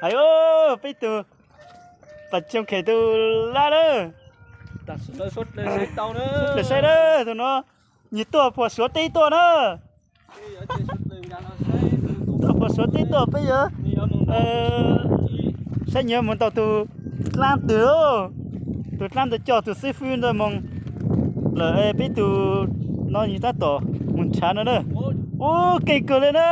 Aib, peb tug pas tsoo khem tus lab na. Suav dlawg saib na, tus no nyias tuaj puas Suav teb tuaj na. Tuaj puas Suav teb tuaj peb yuav saib nyias mus ntaus tus dlaab ntawd, tus dlaab ntawd coj tus xib fwb ntawd moog lawm, peb tug no nyias tab tom mus nrhav no na. Ub, keej kawg li na.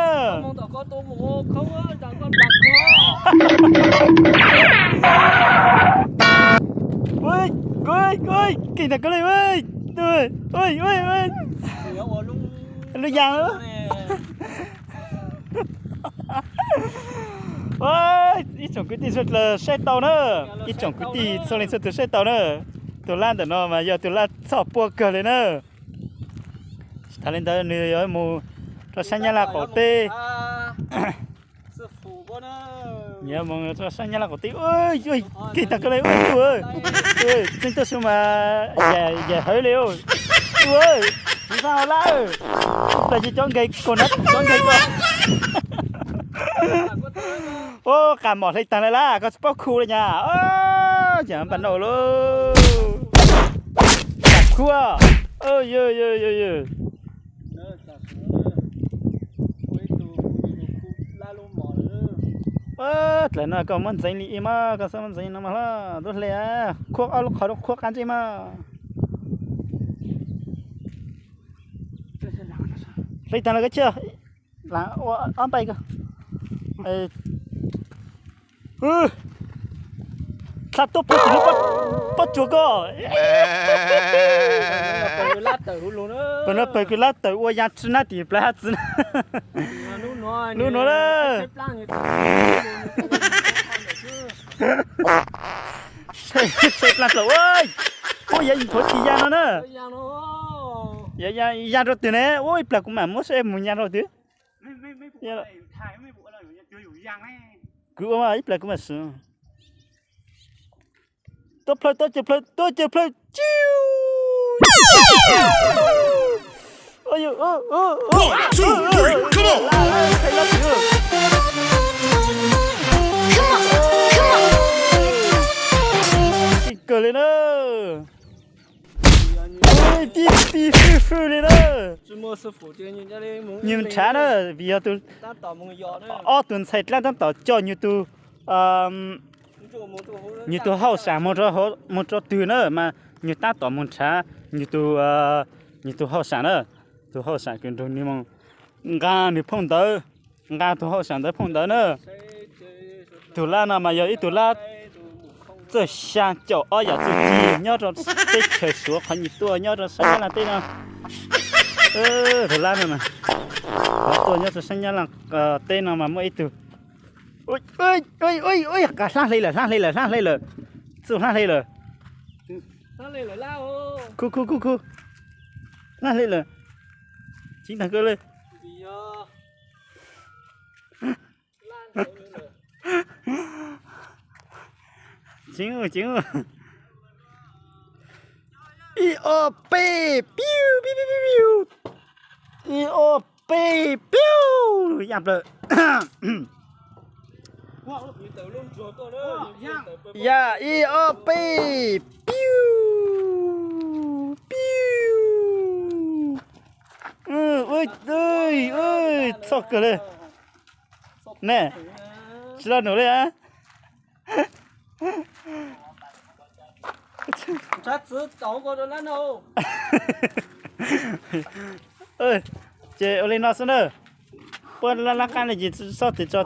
Keej tag kawg li. Lub yaas. Ib tsoom kwv tij txhua leej saib tau na, ib tsoom kwv tij txhua leej txhua tus saib tau na. Tus lab ntawm no mas yog tus lab txhoj puab kawg li na. Tsis tas li ntawd nws yuav mus rau sab Nyab Laj qaum teb. Yuav mus rau sab Nyab Laj qaum teb. Keej tag kawg li, tseeb tuaj su mas yam hawv li. Txiv Faj Hau Lab, ib plag ces cov nkeeg kaus hnav cov nkeeg ko. Ub, qas mom hle taag li lab, koj tsis paub khu li nyab. Yam npaj noj lauj. Tam khuab. Dlaim no koj muab ntxeev li ib mas, koj txhob muab ntxeev no mas hlo, tub hle. Khuab ob lub qhov rau khuab qab ntsej mas. Hle taag lawm koj cia. Ua ob npaij ko. Dlha tuab pug tim lub pob tsuas ko. Pawg no pawg kws lab tawm ua yaa tsi nab tim plawv hab txwv na. Lub nuav na. Tshaib plab dlawm. Ub, yog nthuav tsis ya no na. Ya rau twg ne? Ub, ib plag kuv mam muab seb mus ya rau twg. Kuv ua ib plag kuv mam swv. Tuab plhaw, tuab ceg plhaw, tuab ceg plhaw, ciu. Keej kawg li na. Pib pib fwj fwj li na. Nws nrhav na, vim yog tus, ob tug ntxhais dlaab tab tom coj nws tus, nws tus hauj sam moog rau twg na mas nws tab tom moog nrhav nws tus, nws tus hauj sam na, tus hauj sam kws nrug nws moog nqaa nws phooj ntawv, nqaa tus hauj sam ntawd phooj ntawv na. Tug lab no mas yog ib tug lab txawj xyaa caum ob yam txuj ci nyob rau teb chaws Suav qhov nyuag tuaj nyob rau sab Nyab Laj teb no. Tug lab no, qhov tuaj nyob rau sab Nyab Laj teb no mas muaj ib tug, hlab hle lawm, hlab hle lawm, hlab hle lawm, txuj hlab hle lawm. Khu khu khu khu, hlab hle lawm. Tseeb tag kawg li. Tseeb, tseeb. Ib ob peb, piu, piu, piu, piu, piu. Ib ob peb, piu. Ya plaws. Ya, ib ob peb, piu, piu. Txhoj kawg li. Ne, tsis lo num li a. Ces ua li no xwb na. Puab lab lab qab ne ces txhob twv tso